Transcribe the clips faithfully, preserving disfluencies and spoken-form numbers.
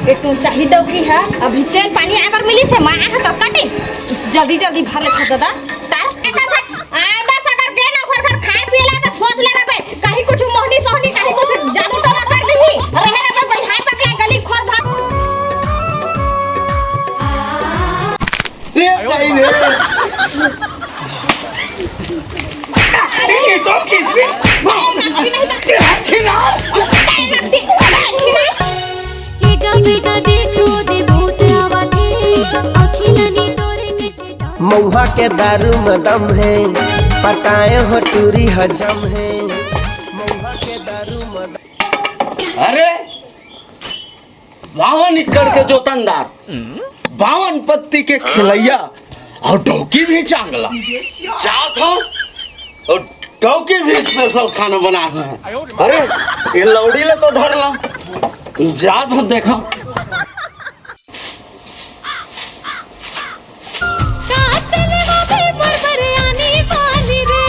एक तो चाही डौकी है, अभी चैन पानी आए बर मिली से, माया है कब काटे। जल्दी जल्दी भर ले था दादा। तार बेटा था, आदस अगर दे ना भर भर खाए पिए ला तो सोच ले रबे, कहीं कुछ मोहनी सोहनी, कहीं कुछ जादू टोना कर देही। रहे रबे बइहाई पकला गली खोर भाग। ए, नहीं रे। तेरी तो किस्मत। ए, नकली नहीं था। तेरा छिना। ए, नकली, नकली। एगा बेटा देखो दे भूत आवा थे, अखिलनी तोरे कैसे जान। मऊहा के दारू म दम हे, पटाए हो टूरी हजम हे। मऊहा के दारू म दम। अरे, बावन एकड़ के जोतनदार, बावन पत्ती के खेलैया और डौकी भी चांगला। जात हो और डौकी भी स्पेशल खाना बना है। अरे, ये लौड़ी ले तो धर ला, जात हो देखा। कातल बाबे मोर बरयानी वाली रे,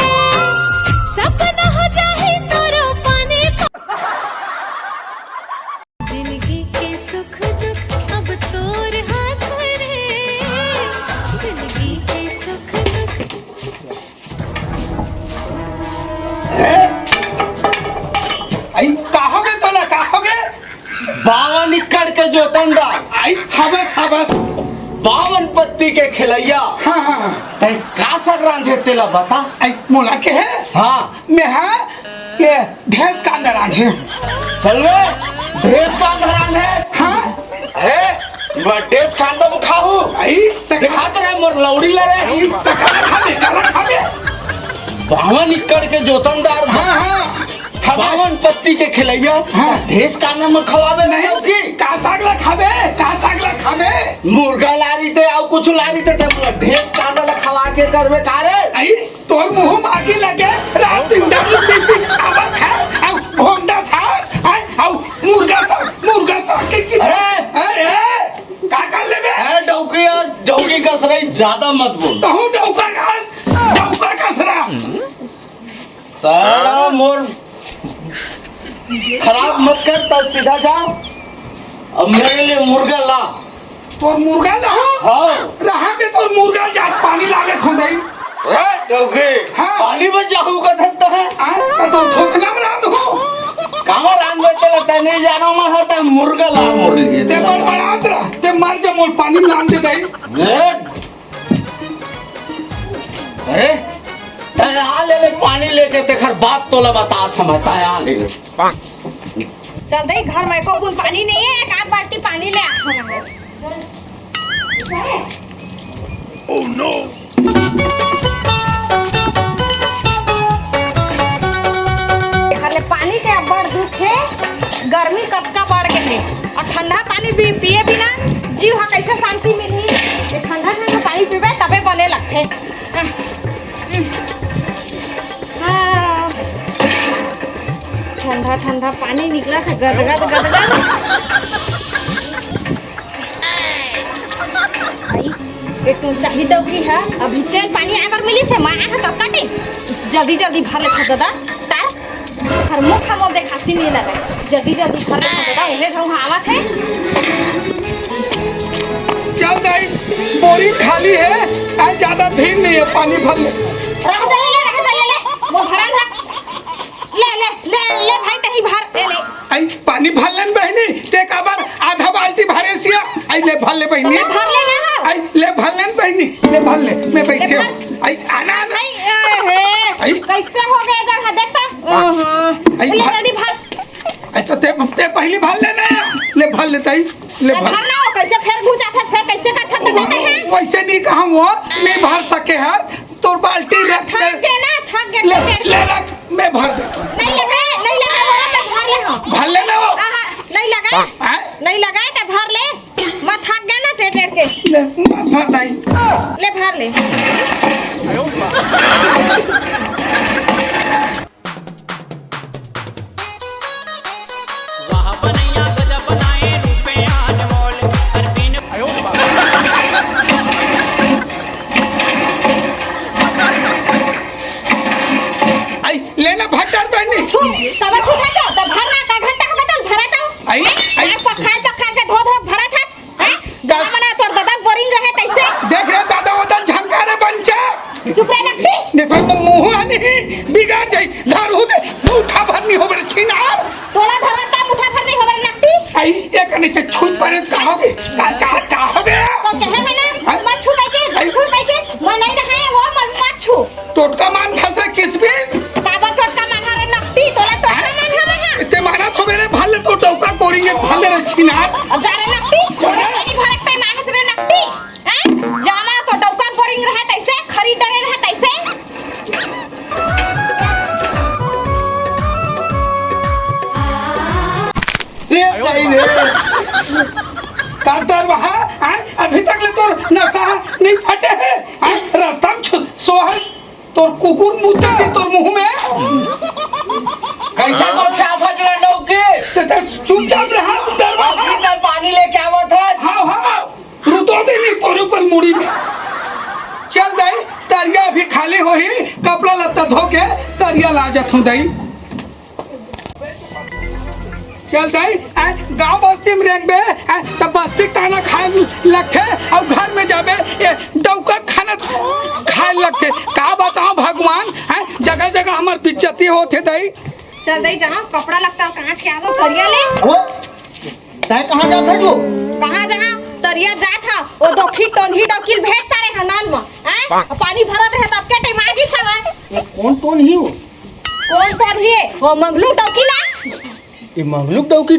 सपना हो जाही तोरो पानी पा-। जिंदगी के सुख दुख अब तोर हाथ रे, जिंदगी के सुख दुख। आई, का हो गे तोला, का हो गे? बावन एकड़ के जोतनदार। आई, हबस, हबस। बावन पत्ती के खेलैया। हाँ, हाँ, हाँ। तैं का साग रांधे तेला बता। आई, मोला के हे? हाँ। मैं हा ये ढेस कांदा रांधे हूँ। चल बे, ढेस कांदा रांधे? हाँ। हे, मैं ढेस कांदा में खाहूँ। आई, त देखात रहे मोर लौड़ी ला रे। आई, त काला खाबे, काला खाबे। बावन एकड़ के जोतनदार। हाँ, हाँ। खाबे। बावन पत्ती के खेलैया। हाँ। ढेस कांदा में खवाबे नहीं, लौकी। का साग ला खाबे, का साग ला खाबे? मुर्गा ला रही थे, अउ कुछ ला रही थे, ते मोला ढेस कांदा ला खवा के करबे का रे? आई, तोर मुंह म आगी लगे, रात दिन दारू पी पी आवत हे, अउ घोंडा था, हैं, अउ मुर्गा साग, मुर्गा साग के की-, अरे! अरे, का कर लेबे? ए, डौकी, डौकी कस रही, ज्यादा मत बोल। तहूँ डौका कस, डौका कस रहा। तारा मोर खराब मत कर, तब सीधा जा। अब मेरे लिए मुर्गा ला। तोर मुर्गा ला हो? हाँ। रहा के तोर मुर्गा जा, पानी लागे खुदई। ए, डौकी, हाँ। पानी में जाहू का धरता है? आ, तो तोर थोथना में रांध हो। कामा रांध में तेला तै नहीं जानो मैं होता मुर्गा ला मोर लिए। ते बड़बड़ात रह, ते मर जा मोर पानी लान दे दई। ए, अरे, तै आ ले ले पानी लेके, तेखर बात तोला बतात हँव, तै आ ले ले। चल दई, घर में एको बूंद पानी नहीं है, एक आध बाल्टी पानी ले आ हमारा। Oh no! घर ले पानी के अब्बड़ दुख हे, गर्मी कतका बढ़ गे हे, अउ ठंडा पानी भी पिए बिना जीव ह कइसे शांति मिलही? ये ठंडा ठंडा पानी पीबे तबे बने लगथे। हाँ। ठंडा ठंडा पानी निकलत हे, गदगद गदगद। आई, एक तो चाही डौकी हे, अभी चैन पानी आए बर मिलिस हे, माया हे कब काटे। जल्दी जल्दी भर ले था दादा, तार हर मुख मोल देखासी नहीं लगे। जल्दी जल्दी भर ले था दादा, उहे झन आवत हे। चल दाई, बोरी खाली हे, आज ज्यादा भीड़ नहीं है, पानी भर ले। रह जा, ले, रह जा, ले, ले, मोर भरन हे। ले, ले, ले, ले भाई, तहीं भर, ले, ले। आई, पानी भर लेन बहिनी, ते काबर आधा बाल्टी भरे सिया। आई, ले भर ले बहिनी। ले भर ले ना हो। आई, ले भर लेन बहिनी, ले भर ले, मैं ले बैठे भर। हूँ। आई, आना, आना। भाई, ए, हे, आई। कैसे हो गया जगह, देख तो। हाँ। आई, ले भर। जल्दी भर। आई, तो ते, ते पहली भर लेना। ले भर ले ताई, ले ले भर। भर ना हो, कैसे फेर घुस जाता, फेर कैसे करता तो देते हैं। वैसे नहीं कहा वो, नहीं भर सके है। तोर बाल्टी रख थक ले। गे ना, थक गे, ले, थक गे। ले रख, मैं भर देता हूँ। नहीं लगा, नहीं लगा, वो तो भर ले हो। भर लेना वो। हाँ, हाँ, नहीं लगा। हाँ? नहीं लगा तो भर ले। मैं थक गे ना टेढ़ टेढ़ के। ले, भर दाई। ले भर ले। वाह बनैया गजब बनाए रूपे अनमोल, हर दिन आई, लेना भट्टर बहिनी। छू, सब छू था क्या? तो भर ना, आधा घंटा हो गया तो भरा था। आई, आई। आज पखार, पखार के धो, धो, बिगड़ जाई, धरहूं ते मुठा भर नइ होबे रे छिनार। तोला धरहूं ते मुठा भर नइ होबे रे नकटी। आई, ए कने से छूट परे का होगे? का, का, का होगे? तो कहे हे ना, हाँ? मत छू कहिके, आई। छू कहिके, मन नइ रहे, वो मन मत छू। टोटका मान खस रे किसबिन। काबर टोटका मान रे नकटी, तोला टोटका मान हवे हाँ। ते मानत होबे रे, भले तो डौका कोरिंगे, भले रे छिनार। अब जा रे नकटी, जा रे। पानी भरे के टाइम आए हस रे नकटी। हैं? जामा तो डौका गोरिंग रहे तइसे, खरी डरे रहे तइसे। रे दाई रे। का दरवाहा, हैं? अभी तक ले तोर नसा नइ फटे हे, हैं? रास्ता में छु-, सोहर तोर कुकुर मुतथे तोर मुंह में। कइसे गोठियाथस रे नौकी? ते, ते चुपचाप रहा, तू डरवा। अभी तक पानी लेके आवत हस। हाँ, हाँ, रुतो दे नहीं तोरे ऊपर मुड़ी में। चल दाई, तरिया अभी खाली होही, कपड़ा लत्ता धो के तरिया ला जाथंव दाई। चल दाई, आ, गांव बस्ती में रेंगबे, आ, त बस्ती के ताना खाए लगथे, अउ घर में जाबे, ए, डौका खाना खाए लगथे। का बताओं भगवान, आ, जगह जगह हमर बिज्जती होथे दाई। चल दाई, जहाँ कपड़ा लत्ता कांच के आवा, तरिया ले। ओ, तैं कहाँ जात हस वो? कहाँ जहाँ? तरिया जात हंव, ओ दोखी टोनही डौकी ल भेंट पारे हंव नल म, हैं? पानी भरत रहे, ततके टाइम आ गिस हवय। वो कोन टोनही वो? कोन टोनही? वो मंगलू डौकी ला। ये मंगलू डौकी?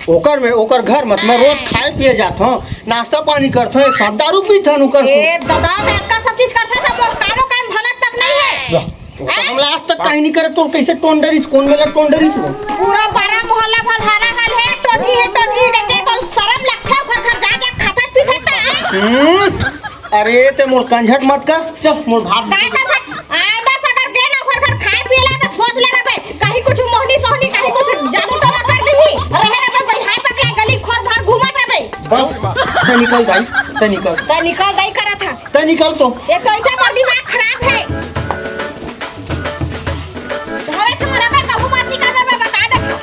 ओकर में, ओकर घर मत, मैं रोज खाए पिए जात हंव, नाश्ता पानी करत हंव, एक साथ दारू पीत हन ओकर से। ए दादा, ते अतका सब चीज करत हस, सब मोर कानो कान भनक तक नइ हे। वाह, तो हैं? हमला आज तक काहे नइ करे, तोर कइसे टोन डरिस, कोन मेला टोन डरिस वो? पूरा पारा मोहल्ला भर हाला हाल हे, टोनही हे, टोनही हे, देखे तोला सरम लगथे, घर घर जा जा खाथस पीथस त, हैं? हम्म, अरे ते मोर कंझट मत कर, चल मोर भात। काय खाथस? आदस अगर गे ना घर घर खाए पिए ला त सोच ले रबे, कहीं कुछ मोहनी सोहनी, कहीं कुछ जादू टोना कर दिही, रहे रबे बइहाय पगला गली खोर भर घूमत रबे। बस, ते निकल दाई, ते निकल। ते निकल दाई करत हस। ते निकल तो। ये कइसे मोर दिमाग खराब हे? घरे छोरा में कभू मत निकल देबे, बता देथंव।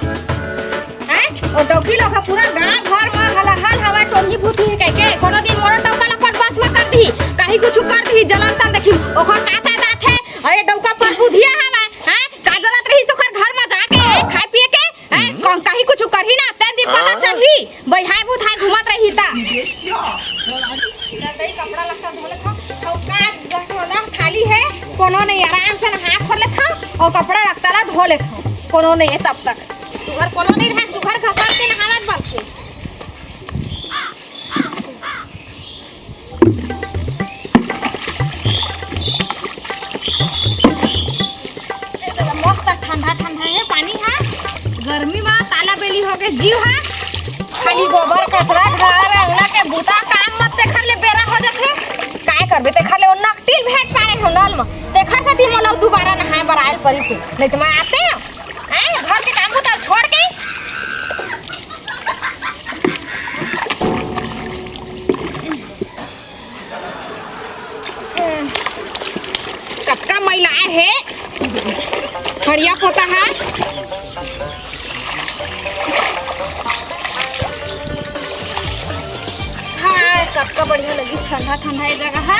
हैं? ओ डौकी लोग ह पूरा गांव भर म हलाहल हवय, टोनही भूतही हे कहिके। कोनो दिन मोरो डौका ल अपन बस म कर दिही, कहीं कुछु कर दिही, जलन तन देखी, ओखर का तय दात हे, अउ ये डौका पर बुधिया हवय, हैं? का जरूरत रहिस ओखर घर म जाके, खाए पिए के? हैं? कौन कहीं कुछ करही ना, तेन दिन पता चलही, बइहाय भूतहाय घूमत रही त। चल दई, कपड़ा लत्ता धो लेथंव, अउ का गठौंदा खाली हे, कोनो नइ, आराम से नहा खोर लेथंव, अउ कपड़ा लत्ता ला धो लेथंव, कोनो नइ हे तब तक। सुघर कोनो नइ रहे, सुघर घसर के नहावत बस के। मस्त ठंडा ठंडा हे पानी ह। गर्मी म ताला बेली होगे जीव ह। खाली गोबर कचरा घर अंगना के बूता काम म तेखर ले बेरा हो जाथे। काय करबे, तेखर ले ओ नकटी ल भेंट पाए हंव नल म, तेखर सेती मोला दुबारा नहाए बर आए ल परिस हे, नइ त मैं आतेंव। हैं, घर के काम बूता छोड़ के। कतका मैला हे, हड़िया पोता हे। हाँ, कतका बढ़िया लगिस, ठंडा ठंडा ये जगह हे।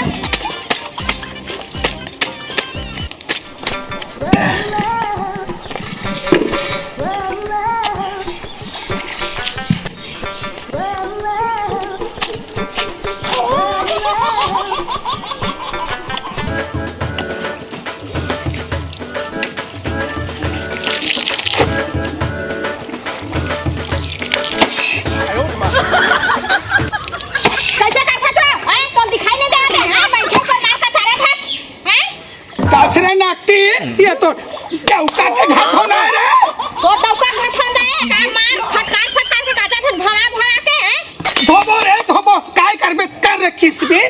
कइसे करथस ओ? हैं? तोला दिखाई नइ देवत हे? हैं? बइठे ऊपर मार कचारे भच। हैं? कास रे नाकटी, ये तो डौका के घटौंदा हे रे। तो डौका घटौंदा हे, का मार फटकार फटकार के काचा थे भरा भरा के, हैं? धोबो रे, धोबो, काय करबे कर रे किसबे?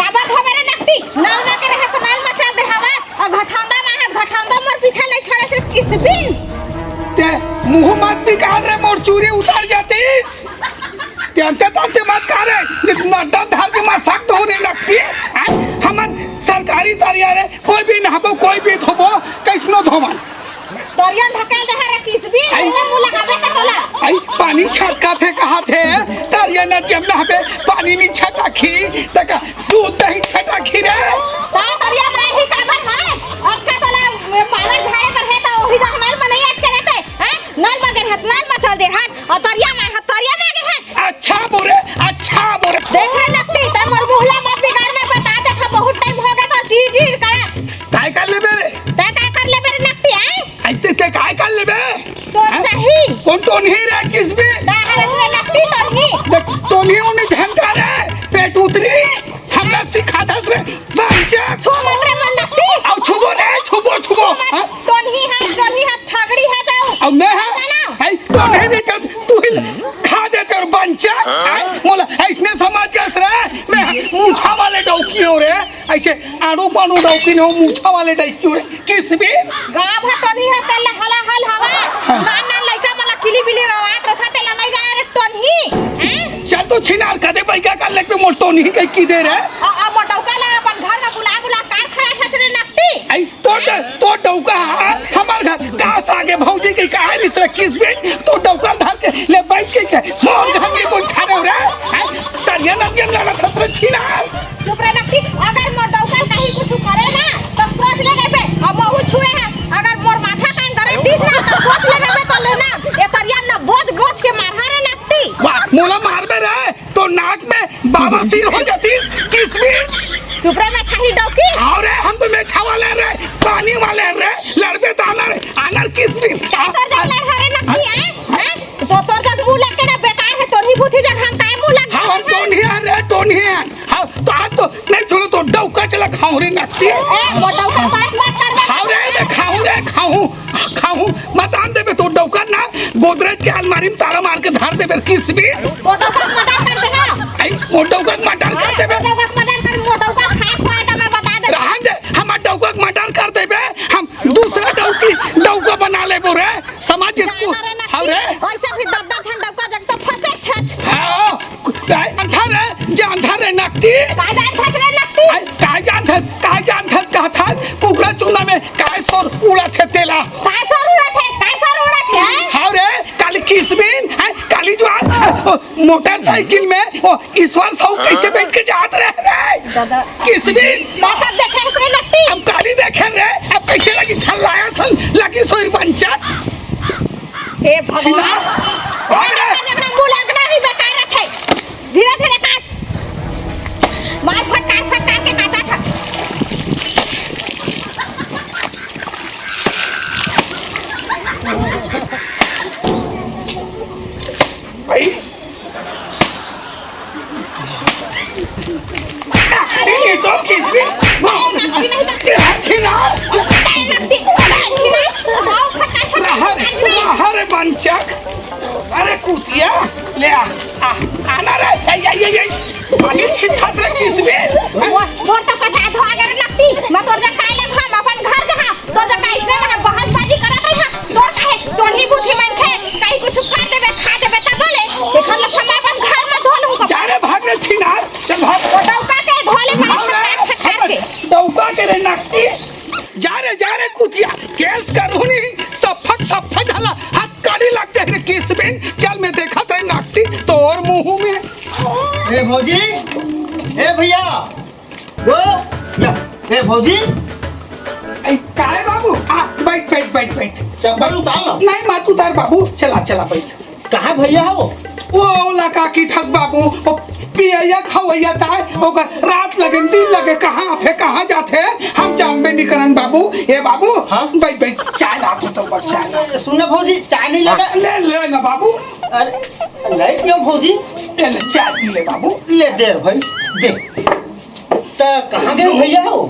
काबर धोबे रे नकटी? नल म के रहे त नल म चल दे हवस, अउ घटौंदा म हे, घटौंदा मोर पीछा नइ छोड़े से किसबिन। ते मुंह मत निकाल रे, मोर चूरी उतर जातीस। तेंते तंते मत करे, इतना डर धर के मसक तो रे नकटी। हैं? हमन सरकारी तरिया रे, कोई भी नहाबो, कोई भी धोबो, कइसनो धोबन। तरिया ढकेल दे हरे किसबी, आई। इतना मुंह लगाबे त तोला। आई, पानी छटकाथे कहाथे, तरिया नदिया म नहाबे, पानी नइ छटकही, त का दूध दही छटकही रे। त तरिया म आही काबर हे? अतका तोला लाल मचल दे हन, अउ तरिया में, हाँ, तरिया में आगे हन। अच्छा बोले, अच्छा बोले। देख रे नकटी, तैं मोर मुहला मत बिगाड़, मैं बता देत हँव, बहुत टाइम होगे तोर तीर-तीर करत। काय कर लेबे रे? तैं काय कर लेबे रे नकटी, आय? अइते तैं काय कर लेबे? तो हैं? सही। कोन टोनही रे, किसबी? का हरत रे नकटी टोनही? देख, टोनही उन्हीं ढंग का रे, पेट उतरी, हमला सिखाथस रे, बंचक। छू मत रे मोर नकटी। अउ छुबो रे, छुबो, छुबो। छू मत। हाँ? टोनही हे, टोनही हे, ठगड़ी हे जाओ। अउ मैं हे? जाना। हे, टोनही नहीं कर, तू ही खा देते और बंचक। हाँ? हैं? मोला, अइसने समझ गस रे, मैं मूछा वाले डौकी हँव रे। अइसे आड़ू पाड़ू डौकी नहीं हँव, मूछा वाले डौकी हँव रे। किसबी? गाँव भर टोनही हे, तेला हला हल हवा। हाँ। नान नान लइका मन ला किली बिली रोवात रथे, तेला नहीं जाने रे टोनही। हैं? चल तो छिनार कदे बइगा कर लेके मोर टोनही कहि किदे रे। अउ, अउ मोर डौका ला अपन घर में बुला बुला काट खाए हस रे नकटी। अई, तोर ड-, तोर डौका हा, हमर घर का सागे भौजी के कहा रिस रे किसबी, तोर डौका धर के ले बइठ के, के मोर घर में बइठा रहे रे। हैं? तरिया नदिया में लड़त हस रे छिनार। चुप रे नकटी, अगर मोर डौका कहीं कुछ करे ना, तो सोच ले लेबे, अब महू छुए हे, अगर मोर माथा कान दर्द दिस ना, तो सोच ले लेबे, तो ले ना, ए तरिया में ना बोझ बोझ के मारहा रे नकटी। वाह, मोला मारबे रे, तोर नाक में बाबा सिर हो जातिस, किसबी। चुप रे, मेछाही डौकी। अउ रे, हम तो मेछा वाले रे, पानी वाले रे, लड़बे तो आना रे, आना रे किसबी। तोर देख लड़हा रे नकटी, हैं? हैं? तो तोर जग मुँह लग के ना बेकार हे, टोनही भूथी जग हम काय मुँह लग हाँ, हम टोनही हन रे, टोनही हन। हाँ, तो आज तो नहीं छोड़ो, तो डौका चला खाऊं रे नकटी। ए, वो डौका बात मत कर बे। खाऊं रे, मैं खाऊं रे, खाऊं, खाऊं। मत आन देबे, तो डौका ना गोदरेज के अलमारी में ताला मार के धर देबे किसबी। वो डौका मर्डर कर दे ना। आई, वो डौका मर्डर कर ए, देबे। वो डौका मर्डर कर, वो डौका खाए खुआए तो मैं बता दे। रहन दे, हमर डौका मर्डर कर देबे, हम दूसरा डौकी, डौका बना लेबो रे। समझ इसको। जाना रे नकटी, हाँ रे। वैसे भी दस दस झन डौका जग तो फंसे छछ। हाँ, काय जानथस रे, जानथस रे नकटी? काय जानथस रे नकटी? आय, काय जानथस, काय जानथस कहथस? कुकरा चूना में काय सोर उड़त हे तेला? काय सोर उड़त हे? काय सोर उड़त हे? हाँ रे, काली किसबिन, आय, काली जुआर, ओ, मोटरसाइकिल में, ओ, ईश्वर साहू कैसे बैठ के जात रहे रे? दादा। किसबिन? मैं कब देखे हस रे नकटी? हम काली देखे रे, अब कैसे लगी छल्लाया सन, लगी सोर बंचक। हे भगवान। छिना। अरे, अरे, अरे, मुंह लगना ही बेकार रखे। धीरे, धीरे काट। मार फटकार, फटकार के काटा था। भाई। ये तो किसने? छिना। रहा रे, रहा रे बंचक। अरे कुतिया, ले आ, आ, आना रे, ए, ए, ए, ए, पानी छिटस रे किसबी। मोर, मोर तो कटा धो अगर लगती, मैं तोर जग काय ले हम अपन घर जहाँ, तोर जग कैसे मैं बहसबाजी करत रही हम, तोर काहे, टोनही भूथी मन खे, कहीं कुछ कर देबे, खा देबे, तब बोले, देखा लखन मैं अपन घर में धो लूँ। जा रे भाग रे छिनार, चल भाग। वो डौका के धो ले, भाई, भाग रे, फटकार, फटकार के। डौका के रे नकटी। जा रे, जा रे कुतिया, केस करहूँ नहीं, सफक, सफक झाला, हाथ काड़ी लग जाए रे किसबिन, चल मैं देखत रहे नकटी तोर मुंह में। ए भौजी, ए भैया, वो, या, ए भौजी। ए, काय बाबू? आ, बैठ, बैठ, बैठ, बैठ। चप्पल उतार लो। नहीं, मत उतार बाबू, चला, चला, बैठ। कहाँ भैया हो? वो ओला का किथस बाबू, वो पियैया खवैया ताय, ओकर रात लगे, दिन लगे, कहाँ आथे, कहाँ जाथे, हम जानबे नहीं करन बाबू। ए बाबू, हाँ? बैठ, बैठ, चाय ला तू तो, बस चाय ला। सुन ना भौजी, चाय नहीं लेना? हाँ, ले, ले ना बाबू। अरे, नहीं पियो भौजी। ले, ले, चाय पी ले बाबू। ले दे भाई, दे। त कहाँ गए भैया हो?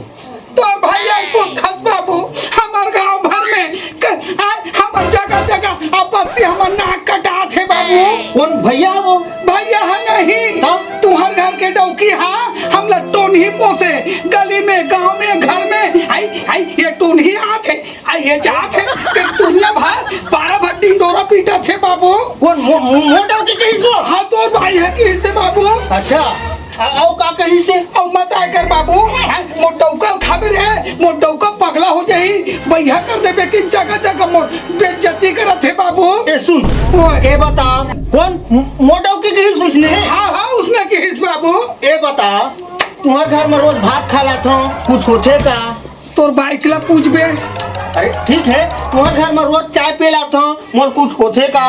तोर भैया पूछत बाबू, हमर गांव भर में क-, आ, हमर जगह जगह आपत्ति, हमर नाक कटात हे बाबू। कौन भैया है वो? भैया है नहीं। तब? तुम्हर घर के डौकी हा, हमला टोनही पोसे, गली में, गांव में, घर में, आई, आई, ये टोनही आत हे, आई, ये जात हे, ते दुनिया भर, बारह भर डिंडोरा पीटत हे बाबू। कौन मो-, मो-, मोर डौकी कहिस वो? हाँ, तोर भाई है कहिस हे बाबू। अच्छा। आ, अउ का कहिस हे? अउ मत आय कर बाबू, हैं? मोर डौका ल खाबे रे, मोर डौका पगला हो जाही, बइहा कर देबे कि जगह जगह मोर बेइज्जती करत हे बाबू। ए सुन, ओए। ए बता, कौन म-, मोर डौकी कहिस उसने? हाँ, हाँ, उसने कहिस बाबू। ए बता, तुम्हर घर में रोज भात खा लाथों, कुछ होथे का? तोर बाइच ला पूछबे। अरे ठीक है, तुंहर घर में रोज चाय पी लाथंव, मोला कुछ होथे का?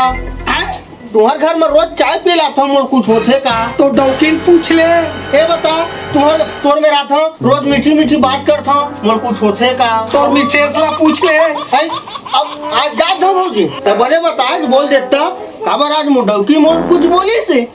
हैं? तुंहर घर में रोज चाय पी लाथंव, मोला कुछ होथे का? तो डौकी ल पूछ ले। ए बता, तुंहर तोर में रहिथंव, रोज मीठी मीठी बात करथंव, मोला कुछ होथे का? तोर मिसेस ला पूछ ले। हैं? अब आज जात हंव भौजी, त बने बता, आज बोल देता, काबर आज मोर डौकी मोला कुछ बोलिस हे।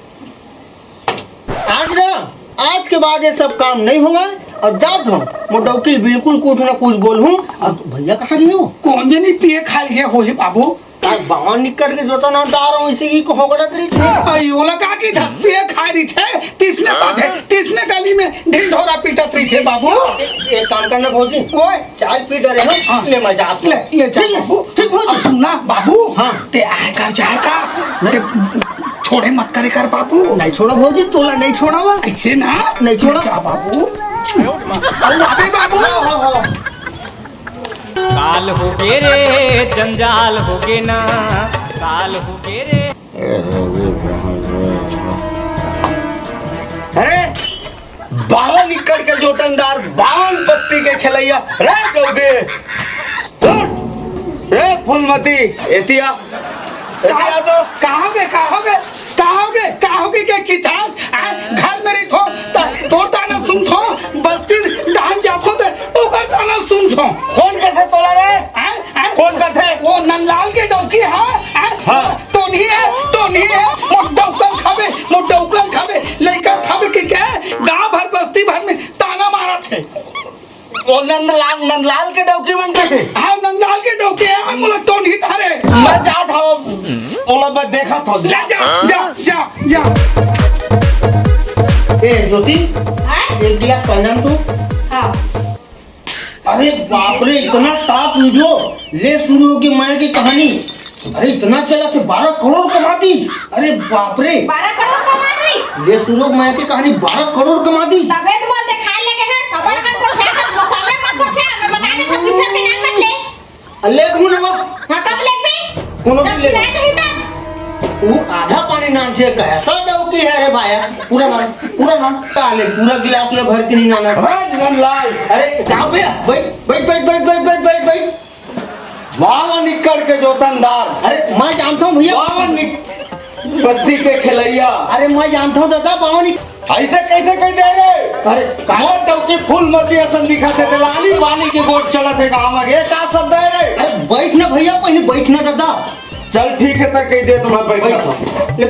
आज ना, आज के बाद ये सब काम नहीं होवय। अब जात हंव, मोर डौकी ल बिल्कुल कुछ ना कुछ बोलहूं। अब भैया कहाँ गे हो? कोन जनी पिए खाय ल गे होही बाबू। तार बावन निकट के जोतन दार हंव, इसे की होगड़त रहिथे। अई, ओला का कहिथस, पिए खाय रहिथे, तइसने पाथे, तइसने गली में ढिंढोरा पीटत रहिथे बाबू। ए-, एक काम करना भौजी, ओए। चाय पी डरे हंव, हाँ। ले मैं जात हंव। ले, ले जा ठीक है, बाबू। ठीक हो अब जी। सुन ना बाबू, हाँ। तैं आय कर जाय का? नहीं। तैं छोड़े मत करे कर बाबू। नहीं छोड़ा भौजी, तोला नहीं छोड़ावा। अइसे ना। नहीं छोड़ा। जा बाबू। अउ आबे बाबू। हाँ, हाँ, हाँ। काल होगे रे, जंजाल होगे ना, काल होगे रे। अरे, बावन एकड़ के जोतनदार, बावन पत्ती के खेलैया, रे डौकी, सुन, रे फूलमती, एतिया, एतिया तो। का होगे, का होगे, का होगे, का होगे के किथास? आ, घर में रहिथों, त तोर ताना सुनथों, बस्ती डहन जाथों, त ओकर ताना सुनथों। कोन कथे तोला रे? आ, आ, कोन कथे? वो नंदलाल के डौकी हे, आ, हाँ। टोनही हे, टोनही हे, मोर डौका ल खाबे, मोर डौका ल खाबे, लइका ल खाबे कहिके, गांव भर बस्ती भर में ताना मारत हे। वो नंदलाल, नंदलाल के डौकी मन कथे? हाँ, नंदलाल के डौकी हे, मोला टोनही धारे। मैं जात हंव, ओला मैं देखत हंव। जा, जा, जा, जा, जा। ए, ज्योति, हाँ? एक गिलास पानी लान तो। हाँ। अरे बाप रे, इतना top हीरो, ले शुरू होगे माया के कहानी। अरे इतना चलत हे, बारह करोड़ कमा दी। अरे बाप रे। बारह करोड़ कमा दी? ले शुरू होगे माया के कहानी, बारह करोड़ कमा दी। तभे तो मोला देखाय लगे हे, खबर कर को क्या कर, समय मत को क्या, मैं बता दे, सब picture के नाम मत ले। अ, ले घूम वो। हाँ, कब लेबे? कोनो भी ले। सुनाय तो ही तब। वो आधा पानी नानथे, कैसा डौकी हे रे भाई? पूरा नान, पूरा नान। ताले पूरा गिलास में भर के नहीं नाना। हाँ, नंदलाल। अरे, जाओ भैया, बैठ, बैठ, बैठ। बावन एकड़ के जोतनदार। अरे, मैं जानता हूँ भैया। बावन नि-, पत्ती के खेलैया। अरे, मैं जानता हूँ दादा, बावन नि- अइसे कइसे कहि दे रे? अरे, का? मोर डौकी फूलमती असन दिखत हे, तेला आनी बानी के गोठ चलत हे गाँव में। ये का शब्द हे रे? अरे, बैठ ना भैया, पहले बैठ ना दादा। चल ठीक हे, त कहि दे, त मैं बैठ बैठ। जाता हूँ। ले,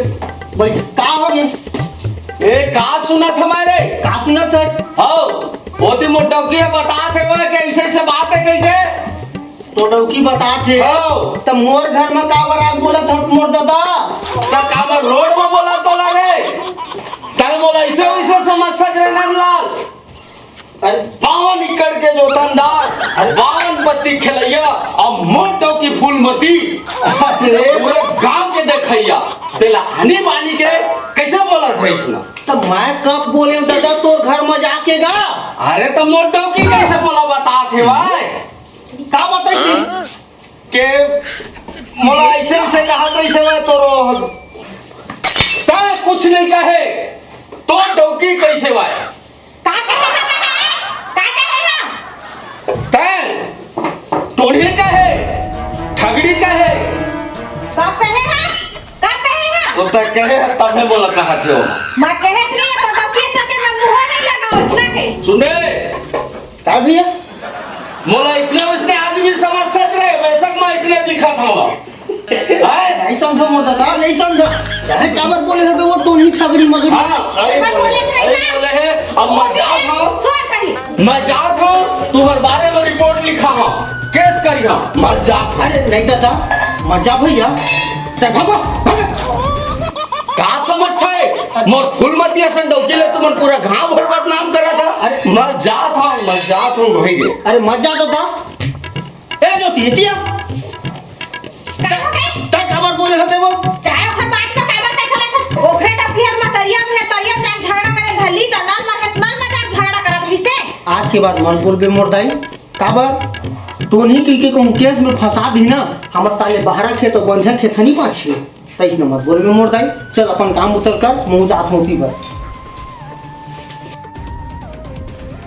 बैठ। का होगे? ए, का सुनत हंव मैं रे? का सुनत हस? हव, ओती मोर डौकी ह बतात हे कि अइसे अइसे बात हे कहिके। तोर डौकी बतात हे। हव। त मोर घर म काबर आके बोलत हस मोर ददा? त का मैं रोड म बोलंव तोला रे? तैं मोला अइसे वइसे समझथस रे नंदलाल? अरे बावन एकड़ के जोतनदार, अरे बावन पत्ती खेलैया, अउ मोर डौकी फूलमती, अरे पूरे गांव के देखइया, तेला आनी बानी के कइसे बोलत हस अइसना? त मैं कब बोलेंव ददा तोर घर म जाके गा? अरे त मोर डौकी कइसे बोला बतात हे भाई? का बताइस? के मोला अइसे अइसे कहत रहिस हे तोर। तैं कुछ नइ कहे, तोर डौकी कइसे वाय? का कहे हंव मैं? का कहे हंव? तैं टोनही कहे, ठगड़ी कहे। का कहे हंव? का कहे हंव? त तैं कहे हस तभे मोला कहत हस। मैं कहे नइ हंव, त डौकी सके मैं मुंह नइ लगावंव, अइसना के। सुन रे, का भैया? मोला अइसने वइसने आदमी समझथस रे, बेशक मैं अइसने दिखत हंव। हैं? नइ समझंव मोर ददा, नइ समझंव। अरे काबर बोले हस बे वो टोनही ठगड़ी मगड़ी? हाँ, सही बोले, सही बोले हे। अब मैं जात हंव, मैं जात हंव, तुम्हर बारे म रिपोर्ट लिखाहूं, केस करिहूं, मैं जात हंव। अरे नहीं ददा, मत जा भैया, तैं भागो, भागो। का समझथस? मोर फूलमती असन डौकी ले तुमन पूरा गांव भर बदनाम करत हस। अरे। मैं जात हंव, मैं जात हंव भैया। अरे मत जा ददा। ए ज्योति, एतिया। का होगे? तैं काबर बोले हस बे वो? काय ओखर बात म काबर तैं चलत हस? ओखरे डौकी हर म तरिया म हे, तरिया म जाके झगड़ा करे, धरलिस त नल म हे, नल म जाके झगड़ा करत रहिसे। आज के बाद मत बोलबे मोर दाई। काबर? टोनही कहिके कहूं केस म फंसा दिही ना, हमर साले बहरा खेत अउ बंझा खेत ह नइ बांचही। त अइसने मत बोलबे मोर दाई। चल अपन काम उतर कर, महूं जात हंव ओती बर।